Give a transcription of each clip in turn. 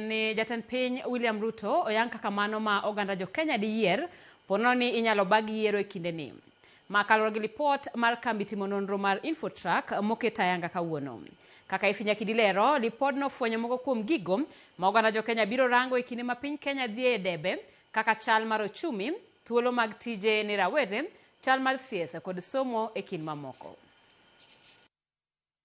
en ni jatend piny William Ruto oyang kaka mano ma oganda jo Kenya diyier ponono ni inyalo bag yiero e kindeni. Ma kaluwore gi lipot mar kambi timo nonro mar Infotrack moket ayanga kawuono. Kaka Ifinya Kidilero, lipodno fwenyo moko kuom gigo ma oganda jo Kenya biro rango e kinde ma piny Kenya dhi e debe kaka chal mar ochumi, thuolo mag tije ne rawere, chal mar thieth kod somo e kind mamoko.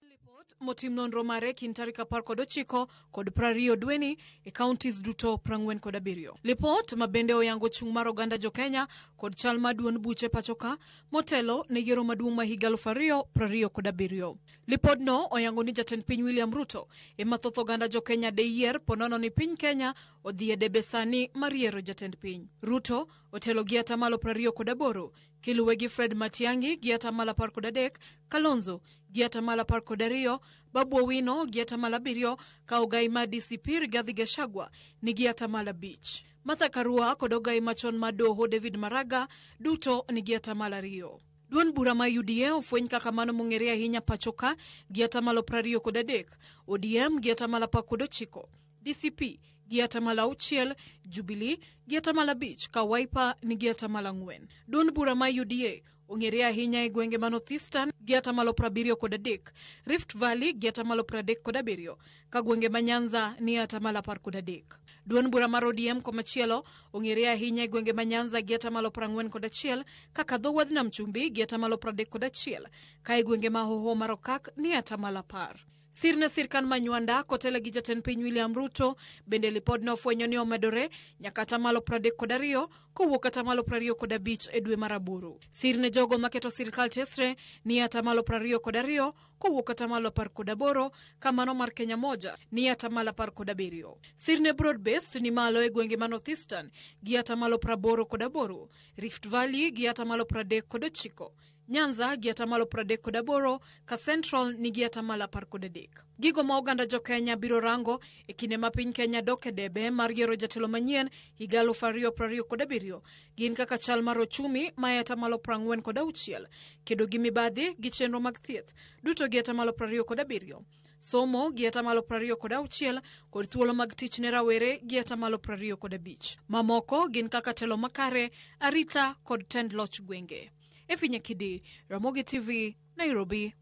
Lipot motim nonro mare kind tarik 19 kod 20 dweni e counties duto 47. Lipot ma bende oyango chung' mar oganda jo Kenya kod chal mar duond buche pachoka motelo ne yiero maduong' ma higa 2027. Lipodno oyango ni jatend piny William Ruto ema thoth oganda jo Kenya deyier ponono ni piny Kenya odhi e debe sani mar yiero jatend piny. Ruto otelo gi atamalo 28 kiluwe gi Fred Matiang'i gi atamalo 13, Kalonzo gi atamalo 12, Babu Owino gi atamalo 7, ka ogai mar DCP Rigathi Gachagua nigi atamalo 5. Martha Karua kod ogai machon mar doho David Maraga duto nigi atamalo 2. Duond bura mar UDA ofweny kaka mano mong'ere ahinya pachoka gi atamalo 23, ODM gi atamalo 19, DCP gi atamalo 6, Jubilee gi atamalo 5 ka Wiper nigi atamalo 4. Duond bura mar UDA ong'ere ahinya e gwenge ma North Eastern gi atamalo 73, Rift Valley gi atamalo 37, ka gwenge ma Nyanza ni atamalo 13. Duond bura mar ODM komachielo ong'ere ahinya e gwenge ma Nyanza gi atamalo 41, kaka dho wadh Nam Chumbi gi atamalo 31, ka e gwenge ma Hoho mar Okak ni atamalo 10. Sir ne sirkand Manywanda kotele gi jatend piny William Ruto bende lipod ne ofwenyo ni omedore nyaka atamalo 32 kowuok atamalo 25 e dwe mar aboro. Sir ne jogo maketo sirkal tesre ni atamalo 22 kowuok atamalo 18 ka mano mar Kenya Moja ni atamalo 17. Sir ne broad based ni malo e gwenge ma North Eastern gi atamalo 88, Rift Valley gi atamalo 39, Nyanza gi atamalo 38 ka Central nigi atamalo 13. Gigo ma oganda jo Kenya biro rango e kinde ma piny Kenya dok e debe mar yiero jatelo manyien higa 2027 gin kaka chal mar ochumi ma e atamalo 46, kedo gi mibadhi gi chenro mag thieth duto gi atamalo 27, somo gi atamalo 26 kod thuolo mag tich ne rawere gi atamalo 25. Mamoko gin kaka telo makare, arita kod tend loch gwenge. Efinya Kidi, Ramogi TV, Nairobi.